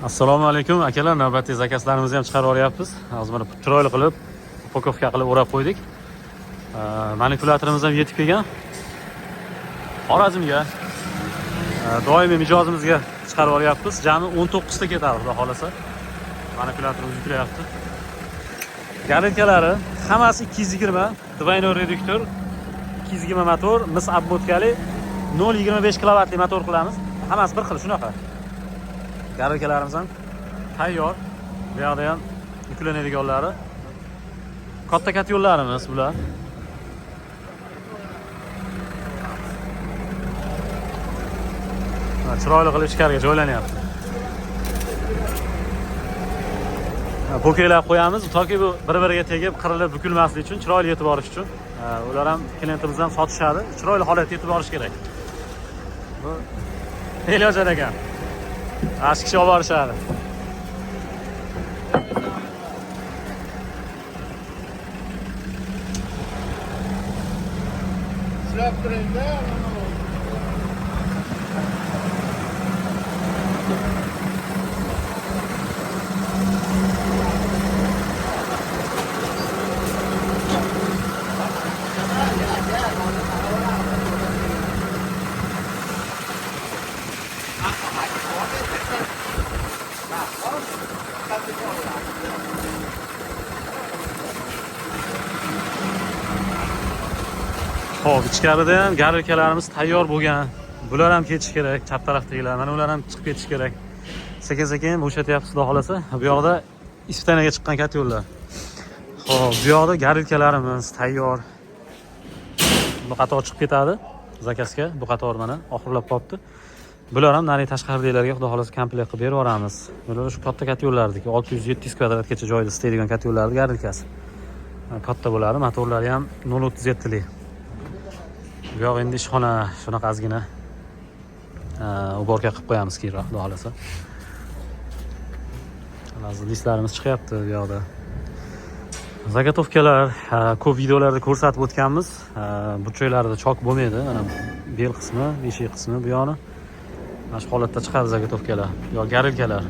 Assalomu alaykum akalar, navbatdagi zakazlarimizni ham chiqarib olyapmiz. Hozir mana chiroyli qilib упаковка qilib o'rab qo'ydik. Manipulyatorimiz ham yetib kelgan. Xorazmga doimiy mijozimizga chiqarib olyapmiz. Jami 19 ta ketadi, xudo xolasa. Manipulyatorimiz yuklayapti. Galinkalari hammasi 220, двойной reduktor, 220 motor, mis обмоткали 0.25 kilovatli motor qilamiz. Hammasi bir xil shunaqa. Garilkalarimiz ham tayyor. Bu yoqda ham yuklanadiganlari. Katta katyollarimiz bular. Ha, chiroyli qilib ichkariga joylanyapti. Ha, pokeylab qo'yamiz, toki bu bir-biriga tegib, qirilib bukilmasligi uchun, chiroyli yetib borish uchun. Ha, ular ham klientimiz ham sotishadi. Chiroyli holatda yetib borish kerak. Bu Elyojon ekan. Mana shu kishi olib borishadi. Ushlab turingda. Xo'p, ichkarida ham garilkalarimiz tayyor bo'lgan. Bular ham ketishi kerak, chap tarafdagilar. Mana ular ham chiqib ketishi kerak. Sekin-sekin bo'shatyapmiz, xudo xolasa. Bu yoqda Ispanaga chiqqan katta. Xo'p, bu yoqda garilkalarimiz tayyor. Bu qator chiqib ketadi zakazga. Bu qator mana oxirlab qolibdi. Bular ham nari tashqaridagilarga xudo xolasa komplekt qilib berib yuboramiz. Bular shu katta katta yo'llardiki, 600-700 kvadratgacha joyda istaydigan katta yo'llarning garilkasi. Katta bo'ladi, motorlari ham 0.37 lik. Bu yoq endi ishxona, shunaqa ozgina уборка qilib qo'yamiz keyinroq, xudo xolasa. Hozir listlarimiz chiqyapti bu yoqda. Заготовка lar ko'p videolarda ko'rsatib o'tganmiz. Burchaklarida chok bo'lmaydi. Mana bel qismi, beshik qismi bu yoni. Mana shu holatda chiqadi заготовка lar. Bu yoq garilkalar.